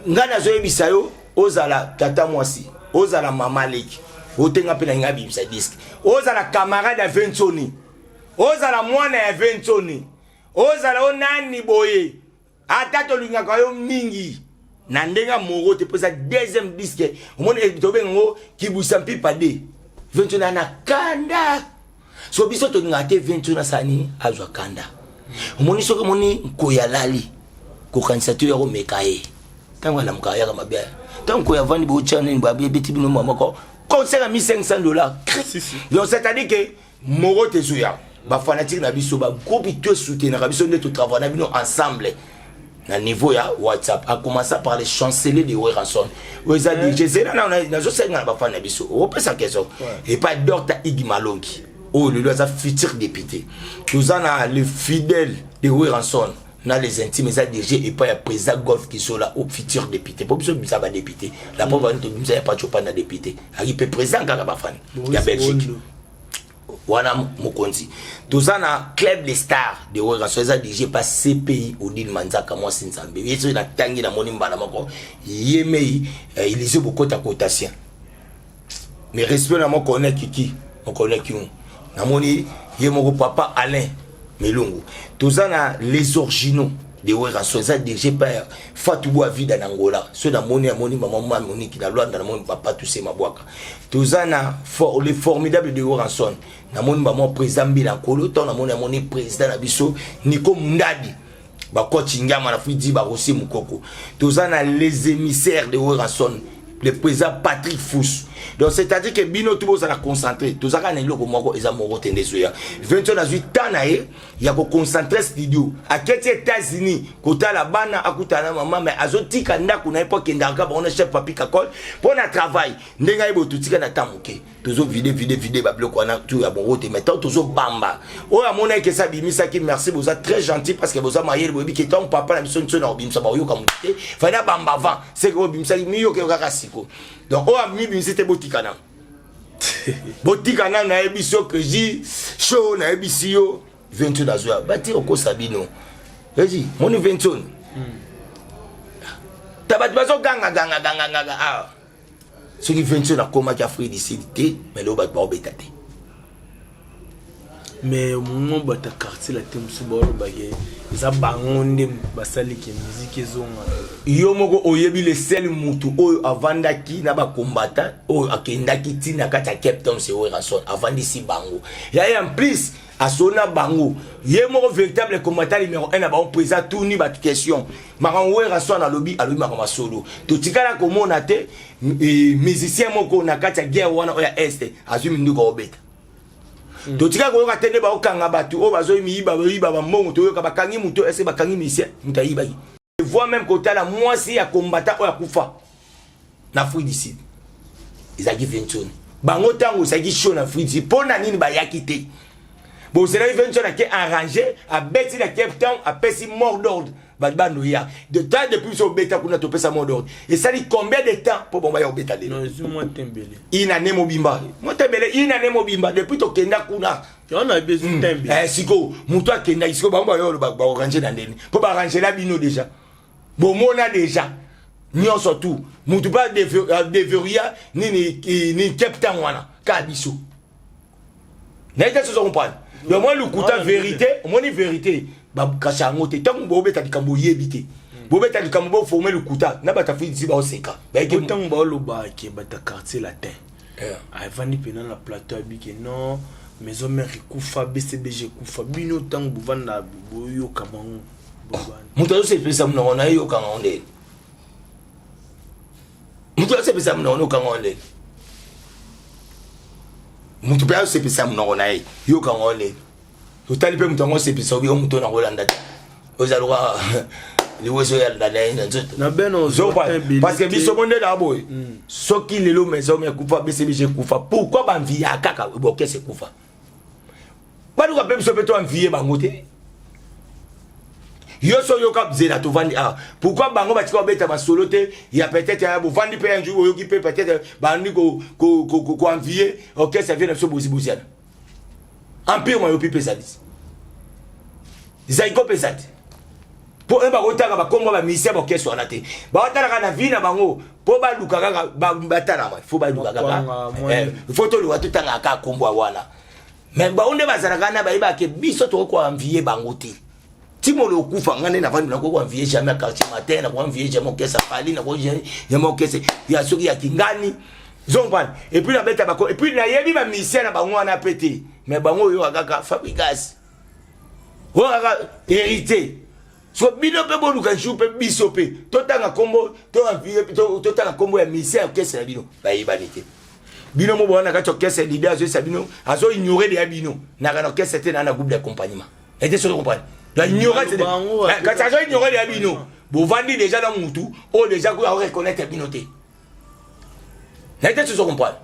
Ngai nazoyebisa yo, ozala tata mwasi, ozala mama leki, otenga mpe na ngai abimisa disque, ozala camarade ya Vensoni, ozala mwana ya Vensoni, ozala o nani boye, ata tolingaka yo mingi na ndenge ya moro te, mpo eza deuxième disque. Omoni, tobenga yango kibwisa mpipa de Vensoni ana kanda. So biso tolingaka te Vensoni asala nini, azwa kanda. Omoni, soki omoni nkoyi alali, kokanisa te oyo akomeka ye. Ntango alamukaka yaka mabe, ntango nkoyi avandi, bootya nini, babeti bino moko concert ya 1500 $. Donc c'est à dire que moro te ezoya, bafanatiques na biso, bagroupe to esoutenaka biso nde totravaille na bino ensemble na niveau ya WhatsApp, à commencer par les chanceliers de Werrason oyo eza dg zela nazosenga na bafani na biso okopesa question epai Dr Igi Malongi oyo lelo aza futur député. Toza na le fidèle de Werrason na les intimes, eza dg epai ya président Golf Kisola au futur député, po biso bimisa badéputé. La preuve ani, tobimisa ya Pacho Panda député, aki mpe président kaka bafani ya Belgique wana mokonzi. Toza na club de stars de Werrason, eza dg pa CPI Odile Manzaka, mwasi Nzambe. Ye soki natangi, namoni mbala moko ye mei Élysée Bokota cotation. Mais respect na mokone kiki mokone kiu, namoni ye moko papa Alain Melungu. Toza na les originaux de Werrason, eza dg pa Fatou Bwa Vida na Angola. So namoni, amoni mama ma Moniki na Lwanda, namoni papa Tuse Mabwaka. Toza na le formidable de Werrason, namoni bamwa président Mbila Nkolo. Ntango namoni, amoni président na biso Niko Mundadi, bakoti ngiama na Fuidi, barosi Mokoko. Toza na les émissaires de Werrason, le président Patrick Fous. Donc c'est à dire que bino tu bozala concentré, tozalaka na eloko moko, eza moko te nde ezoya. 20 nazwi temps na ye ya koconcentrer studio, aketi États-Unis kotala bana, akutana na mama, mais azotika ndako na ye mpo akendaka bango na chef Papi Kakol mpo na travail. Ndenge aye boye, totika na temps moke, tozovide vide vide babiloko wana tu ya bongo te. Mais ntango tozobamba oyo amonaki esi abimisaki, merci, boza très gentil parce que boza mayele, boyebi ke ntango papa na biso nso na kobimisa, baoyoka motu te. Fani abamba avant seke oyo obimisaki miyoka kaka siko. Donc oyo amibimisi te, botika nano, botika nano. Nayebisi yo ke ji show, nayebisi yo 28 azwa bati okosa bino ezi moni 28 ta bato bazoganga ganga ganga ganga awa. Soki 28 nakomaki Afrique du Sud te, mais lelo bato baobeta te. Mais moment bato ya Quartier Latin mosusu baolobake eza bango nde basaliki musique ezonga. Yo moko oyebi, le seul mutu oyo avandaki na bakombata, oyo akendaki ntina kati ya Cape Town, c'est Werrason. Avandisi bango yaye, en plus asona bango ye moko, véritable combattant numéro 1 na bango. Président tuni bato question, makambo Werrason alobi, alobi makambo masolo. Totikala komona te musicien moko na kati ya guerre wana oyo ya Est azwi minduka obeta. Totikala koyoka te nde baokanga bato oyo bazoyiba, bayiba bambongo. Toyoka bakangi moto ese, bakangi musicien, moto ayibaki. Voit même kotala mwasi ya combattant oyo akufa na Afrique du Sud, ezalaki Ventoni. Bango ntango ezalaki show na Afrique du Sud, mpo na nini bayaki te? Bozelaki Ventoni ake arrange, abeti na Cape Town, apesi mot d'ordre, bato banoya de temps. Depuis biso obeta kuna, topesa mot d'ordre, esali combien de temps mpo bango baya kobeta lelo? Non, ezwi mwa tembele. Une année mobimba, mwa tembele, une année mobimba depuis tokenda kuna. Yango na bezwi tembele. Sikoyo moto akendaki, sikoyo bango bayo baorange na ndeni mpo barangela bino déjà, bomona déjà nyonso tu. Motu mpe adeveria nini nini Cape Town wana kaka biso, naye te. Sozo comprendre? Donc moi lukuta, vérité, omoni vérité bakasha yango te. Ntango bobeta likambo oyebi te, bobeta likambo, boforme lukuta na bato Afrique disi baoseka. Ntango baolobake bato ya Quartier Latin avandi mpena na plateau, abike non, Maison Mère ekufa, BCBG ekufa. Bino ntango bovanda boyoka bango? Moto azosepelisa monoko na ye, yokanga ngo ndeni. Moto azosepelisa monoko na yokanga ngo ndeni. Moto mpe azosepelisa monoko na ye, yokanga ngo ndeni. Otali mpe moto yango osepelisa, obi o moto na kolanda te, oza loka liwo ezoyanda na ye na nzoto. Parce que biso mo nde na boye, soki lelo Maison Mère ekufa, BCBG ekufa, pourquoi banviya kaka bokese ekufa? Baluka mpe biso mpe to envie bango te. Yo so yoka zela tovandi awa. Pourquoi bango batika kobeta masolo te ya peut-être ya bovandi mpe un jour oyoki mpe peut-être bandi koenvier orchestre vie na biso boziboziana. Empire mayopi mpe ezali. Zaiko mpe eza te. Mpo oyo bakotanga bakombo ba musicien ba orchestre wana te. Bakotalaka na vie na bango mpo baluka kaka batalama. Faut baluka kaka. Faut toluka totangaka kaka kombo wana. Mais bango nde bazalaka na bayebaka ke biso tokoki koenvier bango te. Timolo okufa nga nde navandi nakoki koenvier jamais quartier matin, nakoki envier jamais orchestre Fally, nakoki jamais orchestre ya soki ya Kingani. Zompane. Et puis nabeta bako et puis nayebi ba musicien na bango wana pe te. Mais bango oyo kaka Fabregas. Oyo kaka hérité. So bino pe boluka jour pe biso pe totanga kombo to envier totanga kombo ya musicien ya orchestre na bino bayebani te. Bino mo bona kati orchestre leader azo sa bino azo ignorer de bino na kana orchestre te na na groupe d'accompagnement. Et te so comprendre. La ignorance de kati azo ignorer de bino. Bovandi déjà na mutu o déjà ko reconnaître bino te. Na te so comprendre.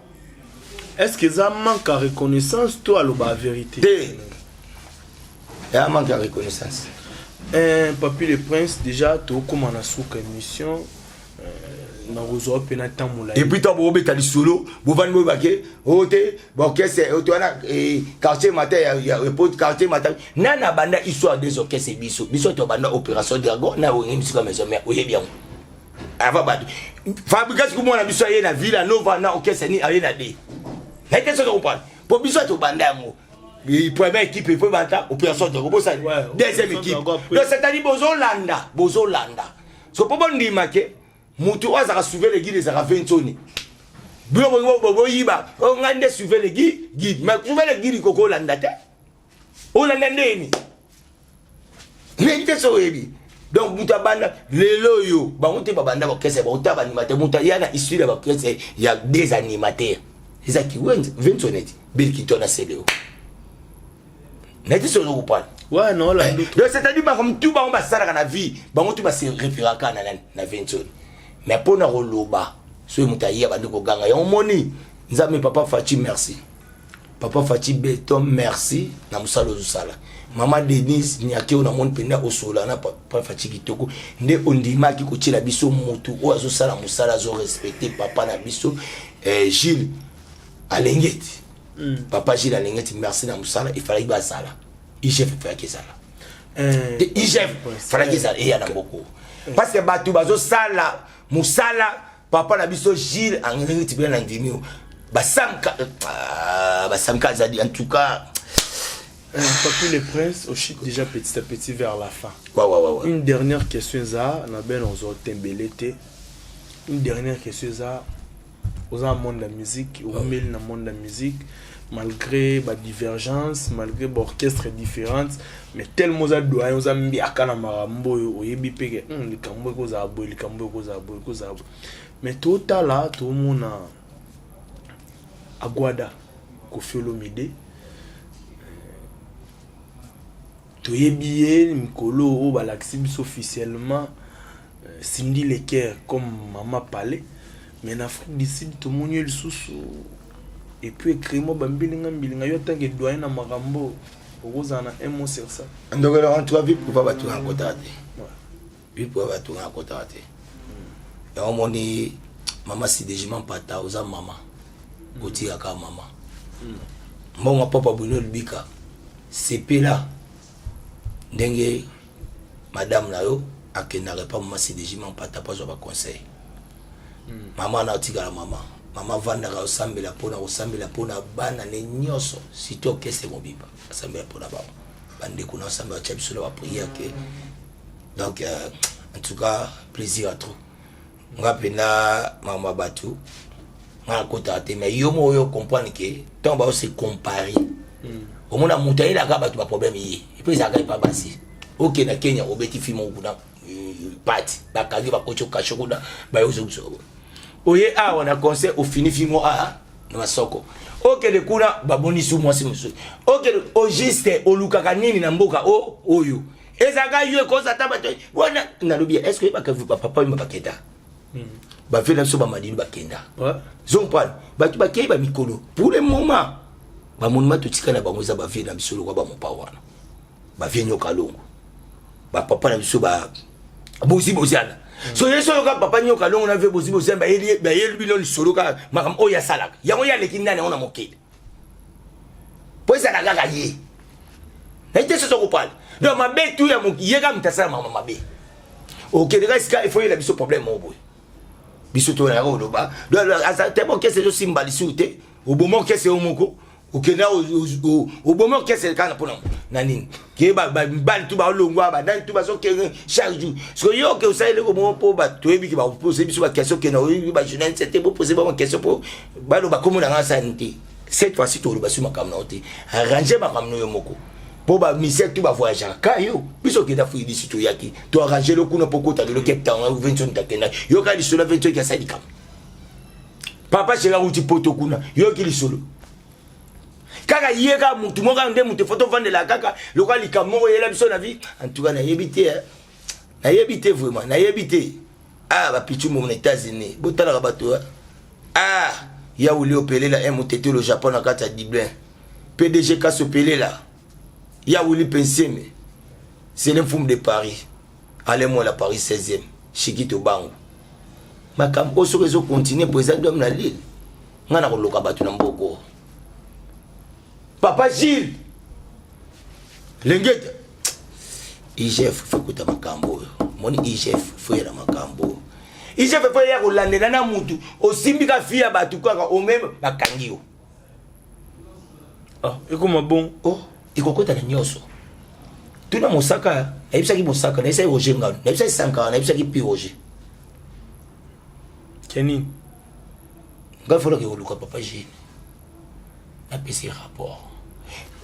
Est-ce que ça manque à reconnaissance toi aloba vérité? Te. Ya manque à reconnaissance. Papi le Prince déjà to koma na souka émission nakozwa mpe na ntango molai. Et puis ntango bobeta lisolo bovandi boyebake oyo te baorchestre oyo te wana quartier matin ya quartier matin nani abanda histoire des orchestres biso biso tobanda opération dragon na oyenge biso ka maison mère oyebi yango avant bato Fabregas kumona biso aye na Villa Nova na orchestre ni aye na D na te soki comprendre po biso tobanda yango première équipe et puis banda opération dragon bosali deuxième équipe donc c'est-à-dire bozolanda bozolanda so po bondima ke mutu oyo azalaka suivre le guide ezalaka ventoni bino boyiba ngai nde suivre le guide mais suivre le guide koko olanda te olanda ndeni ndeni te so oyebi donc mutu abanda lelo oyo bango te babanda baorchestre baota baanimateur mutu aya na histoire ya baorchestre ya des animateurs ezalaki ventoni Bill Clinton na Celeo neti soki okopana. Ouais, non, la Donc c'est-à-dire bango tout bango basalaka na vie bango tout base référaka na nani na Ventoni mais mpona koloba soki moto aye abandi koganga yango omoni nzambe papa Faci merci papa Faci Beton merci na mosala ozosala mama Denise Niake oyo namoni mpenza osola na papa Faci kitoko nde ondimaki kotiela biso motu oyo azosala mosala azorespecte papa na biso Gilles Alengeti. Papa Gilles Alengeti merci na mosala efalaki bazala IGF efalaki ezala te IGF falaki ezala eya na mboko parce que bato bazosala mosala papa na biso Gilles Alengeti bena na ndimi oyo basamka basamka azali en tout cas. Papi le Prince, on chute déjà petit à petit vers la fin. Ouais. Une dernière question, ça, na ben on tembele te. Une dernière question, ça, oza monde de la musique, au mille na monde de la musique, malgré ba divergence, malgré ba orchestre différentes, mais tellement oza doyen, oza mbiaka na makambo oyo, oyebi pe ke likambo ekozala boye, likambo ekozala boye, ekozala boye. Mais totala, tomona Agwada, Koffi Olomide, toyebi ye mikolo oyo balakisi biso officiellement Cindy Leker comme Mama Palais, mais en Afrique du Sud tomoni ye lisusu et puis écrit moi bambilinga mbilinga yo tant que doyen na makambo okozala na un mot sur ça. Ndokelo en tout cas vie pouvoir bato na kota te. Vie pouvoir bato na kota te. Yango moni mama Sidejima Mpata oza mama. Otikaka mama. Mbongo papa Bruno Lubika sepela ndenge madame na yo akendaka epa mama Sidejima Mpata po azwa ba conseil. Mama na otikala mama. Mama vandaka osambela mpona kosambela mpona bana ne nyonso surtout orchestre mobimba asambela mpona bango bandeko na osambela tia biso na ba prière ke donc en tout cas plaisir à trop nga mpena makambo ya bato nga nakotaka te mais yo moko oyo comprendre ke ntango bao se comparer omona moto ayelaka bato ba problème ye epe ezalaka epa basi okende na Kenya obeti film moko kuna pati bakangi bakoti okasho kuna bayozongisa oye awa na concert ofini film a na masoko okende kuna babonisi mwasi mosusu okende au juste olukaka nini na mboka o oyo ezalaka yo ekoza ata bato wana nalobi est ce que oyebaka bapapa oyo bakenda bavie na biso bamadini bakenda zompane bato bakei bamikolo pour le moment bamonima totika na bango eza bavie na biso lokwa bamopa wana bavie nyoka longo. Bapapa na biso ba Bozi Boziana. So ye soki kaka papa Nyoka Longo na ve Bozi Boziana bayeli bino lisolo kaka makambo oyo asalaka. Yango ye aleki nani yango na mokili? Po ezala kaka ye. Naye te soso kopala. Donc mabe tu ya mokili ye kaka moto asala makambo mabe. Okende kaka esika ifo yela biso problème moko boye. Biso to yaka koloba. Donc aza te orchestre ezosimba lisusu te. Oboma orchestre yo moko. Okenda oboma orchestre kaka mpona na nini? Ke mibali tu balongwa banani tu bazokende chaque jour. Soki yo oke osali eloko moko mpo bato oyebi ke bakopose biso baquestion okenda oyebi bajournaliste te bopose bango question mpo baloba kombo na ngai asali te. Cette fois-ci toloba su makambo na yo te. Arrange makambo na yo moko. Po ba musiciens tout ba voyageaka ka yo biso okenda Afrique du Sud toyaki to arrange lo kuna po kota lelo Cape Town Vincent takenda yoka lisolo Vincent ki asali likambo papa chéri awuti poto kuna yoki lisolo kaka ye kaka mutu moko nde mutu fo tovandela kaka lokola likambo moko eyela biso na vie. En tout cas nayebi te, nayebi te vraiment, nayebi te. Ah, bapichu momo na États-Unis botalaka bato. Ah, ya wuli opelela un motetelo Japon na kati ya Dublin, PDG Kaso Pelela, ya wuli Penseme, c'est l'infume de Paris, Alain Mola Paris 16e, Chikito Bango. Makambo oyo soki ezokontinue po eza dome na Lille, ngai na koloka bato na mboko. Papa Gilles Lengeta, IGF fo kuta makambo oyo. Moni IGF fo yela makambo oyo. IGF fo ya kolandela na mutu osimbi ka fia bato kaka omeme bakangi yo. Ah, ekoma bon. Oh, ekokota na nyonso. Tuna Mosaka, nayebisaki Mosaka, nayebisaki Roger Ngano, nayebisaki Sankara, nayebisaki Pi Roger. Kenny. Ngai folaki koluka papa Gene. Napesi rapport.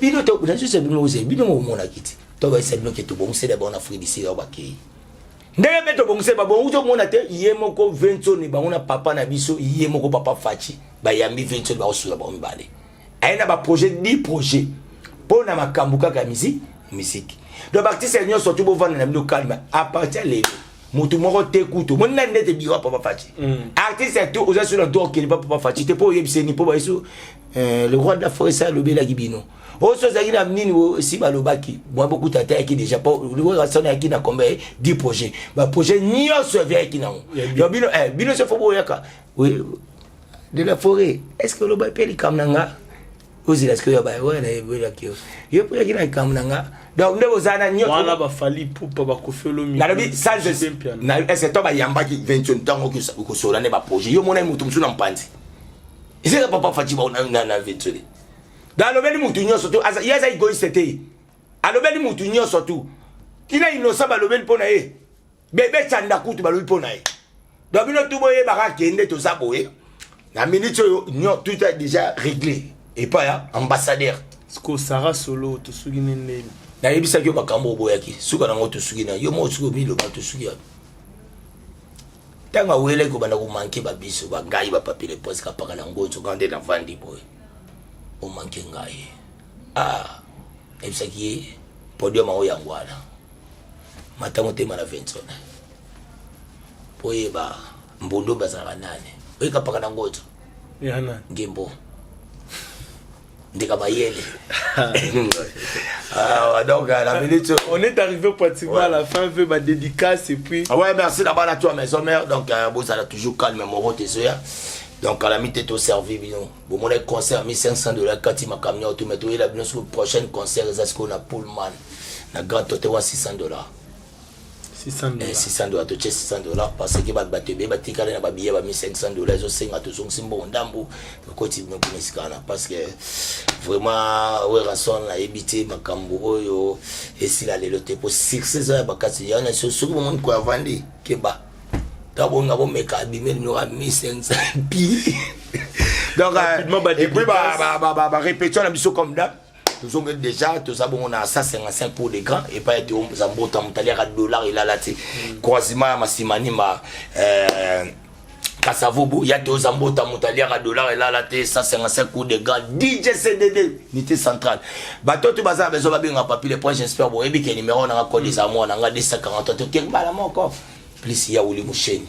Bino to nazosa bino ozali bino momonaki te. To bayesa bino ke tobongisela bango na Afrique du Sud awa bakei. Ndenge mpe tobongisela babongo tomona te ye moko Vensoni bango na papa na biso ye moko papa Fachi bayambi Vensoni bakosula bango mibale. Aye na ba projet 10 projet mpo na makambo kaka ya musique. Donc baartiste nyonso tu bovanda na bino calme à partir lelo. Motu moko te kutu omoni nani ndete biro ya papa Fachi. Artiste tu oza sur na droit okende pa papa Fachi te mpo oyebiseni mpo bayesu le roi de la forêt sa alobelaki bino. Oyo so ozalaki na nini si balobaki mwa bokuta ata yaki déjà po Werrason ayaki na combien 10 projet ba projet nyonso ayaki nango. Donc bino bino so fo boyaka de la forêt est-ce que oloba mpe likambo na nga ozela sikoyo ya baye wana ebelaki yo yo mpe oyaki na likambo na nga. Donc nde bozala na nyonso wana bafali pupa bakofi olomi nalobi sans est-ce que to bayambaki 21 ntango okosola nde baprojet yo mona motu mosusu na mopanzi ezaka papa Faci na 21. Donc alobeli mutu nyonso tu, ye aza égoïste te, alobeli mutu nyonso tu tina innocent balobeli mpo na ye bebe Chanda kutu balobi mpo na ye. Donc bino tu boyebaka akende toza boye na minute oyo tout est déjà réglé epai ya ambassadeur. Siko Sara Solo tosuki ne ndeni nayebisaki yo makambo oboyaki suka nango tosuki na yo moko soki omiloba tosuki ya ntango awelaki kobanda komanke babiso bangai bapapile posi kapaka na ngonzo kaka nde navandi boye omanke ngai. Ah, nayebisaki ye podium yango yango wana mata motema na Vincent po oyeba mbondo bazalaka nani oyeka paka na ngonzo ngembo ndeka mayele. Ah, donc la minute on est arrivé pratiquement à la fin veut ma dédicace et puis ouais, merci là-bas là toi maison mère. Donc bozala toujours calme moro tesoya. Donc à la mi to servi bino bomona concert 1500 $ kati makambo nyonso mais toyela bino sur prochaine concert eza sikoyo na Pullman na Grand Hotel wa 600 $. 600 $. 600 $, totie 600 $ parce que bato ebele batikali na babillet ba 1500 $, ezosenga tozongisi mbongo ndambu tokoti bino kuna esika wana parce que vraiment Werrason nayebi te makambo oyo esila lelo te po succès eza ya bakasi ya na soki bomoni koya avandi keba tabonga bomeka abimeli bino ka 1500 pi. Donc et puis ba répétition na biso comme d'hab tozongeli déjà toza bongo na 155 pour des grands epai ete oza mbota moto aliaka dollar elala te croisement ya masimanima Kasavubu ya te oza mbota moto aliaka dollar elala te 155 pour des grands DJ CDD unité centrale bato to baza na besoin babenga papi le point. J'espère boyebi ke numéro nanga code eza mwana nanga 243 tokeki mbala moko plus ya Wuli Musheni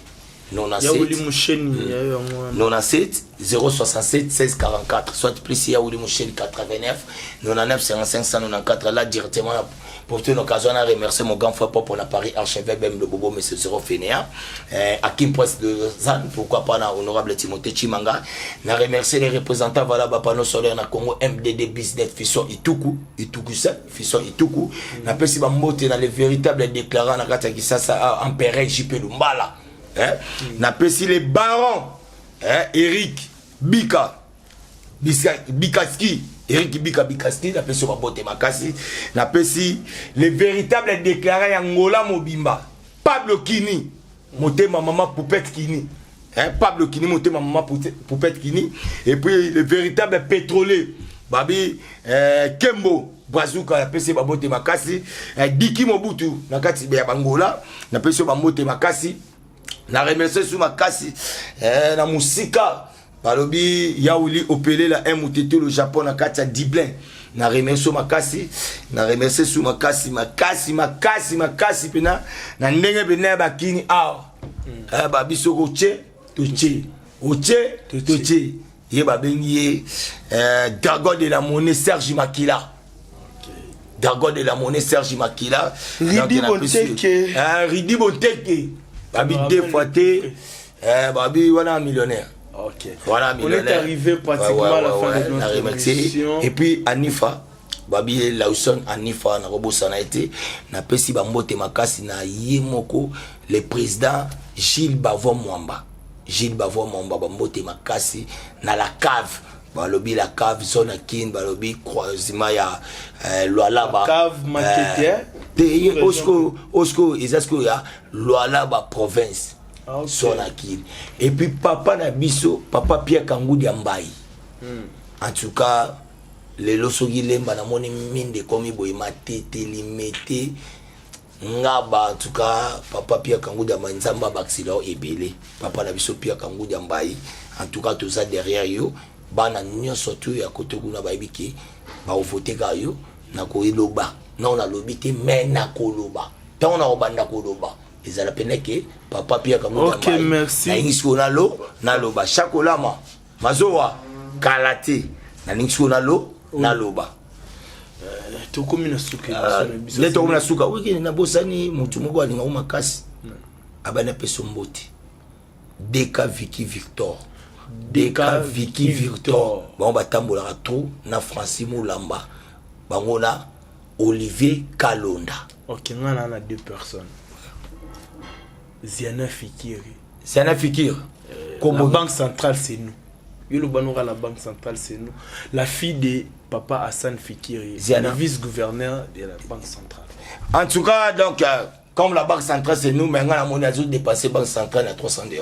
97 067 16 44 soit plus ya Wuli Musheni 89 99 55 194 là directement. Pour une occasion na remercier mon grand frère Popo na Paris, archevêque Bem de Bobo, monsieur Zero Fénéa, Akim Prince de Zan, pourquoi pas na honorable Timothée Chimanga. Na remercier les représentants, voilà, ba panneau solaire na Congo, MDD Business, Fisson Ituku, Ituku 7, Fisson Ituku. Na pesi ba mbote na les véritables déclarants na kati ya Kisasa, Empereur JP Lumbala. Hein? Na pesi les barons, hein, Eric Bika Bikaski, Eric Bika Bikaski, napesi yo babote makasi. Napesi le véritable déclaré ya Ngola mobimba, Pablo Kini, motema mama Poupette Kini, hein, Pablo Kini, motema mama Poupette Kini. Et puis le véritable pétrolier babi Kembo Brazuka, napesi babote makasi. Diki Mobutu na kati ya Bangola, napesi yo bambote makasi. Na remercie su makasi na mosika, balobi Yauli Opelela un mutete le Japon na kati ya Dublin. Na remercie makasi, na remercie su makasi makasi makasi makasi mpena na ndenge mpena ya bakini awa. Babi soki otie, totie, otie, totie ye. Babengi ye Dragon de la Monnaie, Serge Makila, Dragon de la Monnaie, Serge Makila. Ridi Bonteke. Ridi Bonteke, babi deux fois te, babi wana millionnaire. Voilà. On est arrivé pratiquement à la fin de notre émission. Et puis Anifa, babi Lawson Anifa, nakobosana ye te. Napesi bambote makasi na ye moko le président Gilles Bavon Mwamba, Gilles Bavon Mwamba, bambote makasi na la cave. Balobi la cave zone Kin, balobi croisement ya Lwalaba. Cave Makete. Te, osiko osiko eza sikoyo ya Lwalaba province. Zone Kin. Et puis papa na biso, papa Pierre Kangudi ya Mbai. En tout cas lelo soki lemba namoni minde ekomi boye, Matete, Limete, Ngaba. En tout cas papa Pierre Kangudi ya Mbai, Nzambe abakisila yo ebele. Papa na biso Pierre Kangudi ya Mbai, en tout cas toza derrière yo. Bana nyonso tu ya kote kuna bayebi ke baovote kaka yo. Nakoyeloba nao, nalobi te, me nakoloba ntango nakobanda koloba ezala pene ke papa Pierre Kangudi. Ok, merci. Nalingi sikoyo nalo naloba chakolama mazowa kala te, nalingi sikoyo nalo naloba. Tokomi na suka émission na biso. Nde tokomi na suka. Wikende nabosani motu moko alingako makasi, abandi apesa mbote, Deka Viki Victor, Deka Viki Victor. Bango batambolaka trop na Francis Mulamba, bango na Olivier Kalonda. Ok, nga na deux personnes, Ziana Fikiri. Ziana Fikiri. La Banque centrale, c'est nous. Yo loba la Banque centrale, c'est nous. La fille de papa Hassan Fikiri. Ziana. Le vice-gouverneur de la Banque centrale. En tout cas donc comme la Banque centrale, c'est nous, mais nga namoni azo dépasser Banque centrale na 300 $.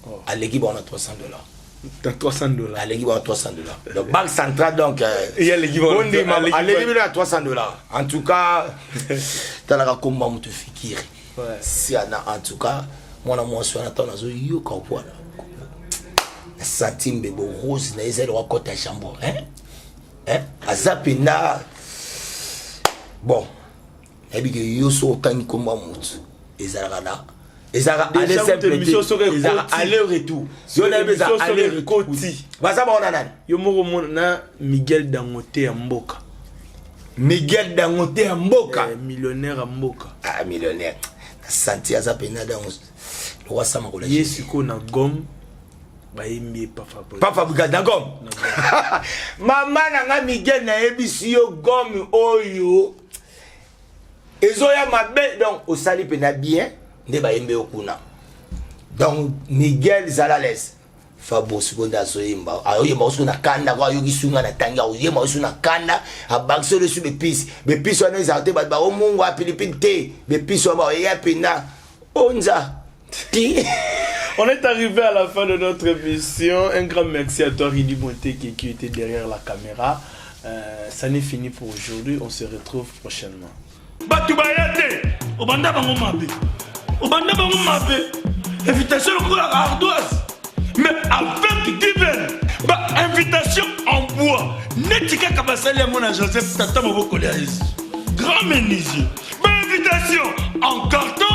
Oh. Aleki bango na 300 $. Dans 300 $. Aleki bango 300 $. Donc Banque centrale donc Ye aleki bango- ondima. Aleki aleki bino na 300 $. En tout cas talaka komba moto Fikiri. Siana, en tout cas mwana mwasi wana, ntango nazoyoka wana nasanti mbebo rose na ye eza eloko akɔta jambon, hein? Hein? Aza mpenza bon. Nayebi ke yo so otangi komba motu, ezalaka na ezalaka aller simple te, ezalaka aller retour. Yo nayebi eza aller retour. Baza baona nani? Yo moko mona na Miguel Dangote ya mboka. Miguel Dangote ya mboka. Eh, millionnaire ya mboka. Ah, millionnaire na santi aza mpenza dango lokwa sama kola. Ye sikoyo na Gome bayembi ye pa Fabrice. Pa Fabrice na Gome. Mama na nga Miguel, nayebisi yo, Gome oyo ezoya mabe. Donc osali mpena bien nde bayembi yo kuna. Donc Miguel, zala lese. Fabo sikoyo nde azoyemba, ayoyemba sikoyo na kanda ko ayoki sunga na tangi, akoyemba osu na kanda, abakisi oyo esu bepisi bepisi wana ezala te. Bato baomungu ya pilipili te, bepisi wana baoya mpena onza ti. On est arrivé à la fin de notre émission. Un grand merci à toi, Ridi Monteke, qui était derrière la caméra. Ça n'est fini pour aujourd'hui. On se retrouve prochainement. Bato baya te, obanda bango mabe, obanda bango mabe. Invitation lokola ardoise, mais avec Given, ba invitation en bois neti kaka basali yango na Joseph, tata mobokoli ya Yesu, grand menuisier. Ba invitation en carton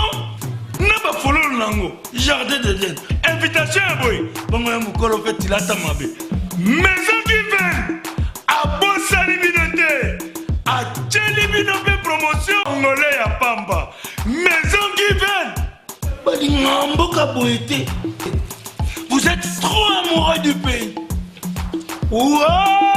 na bafololo nango, jardin d'Eden. Invitation ya boye bongo ya mokolo mpe tilata mabe. Maison Given abosani bino te, atieli bino mpe. Mboka boye te. Vous êtes trop amoureux du pays. Wow!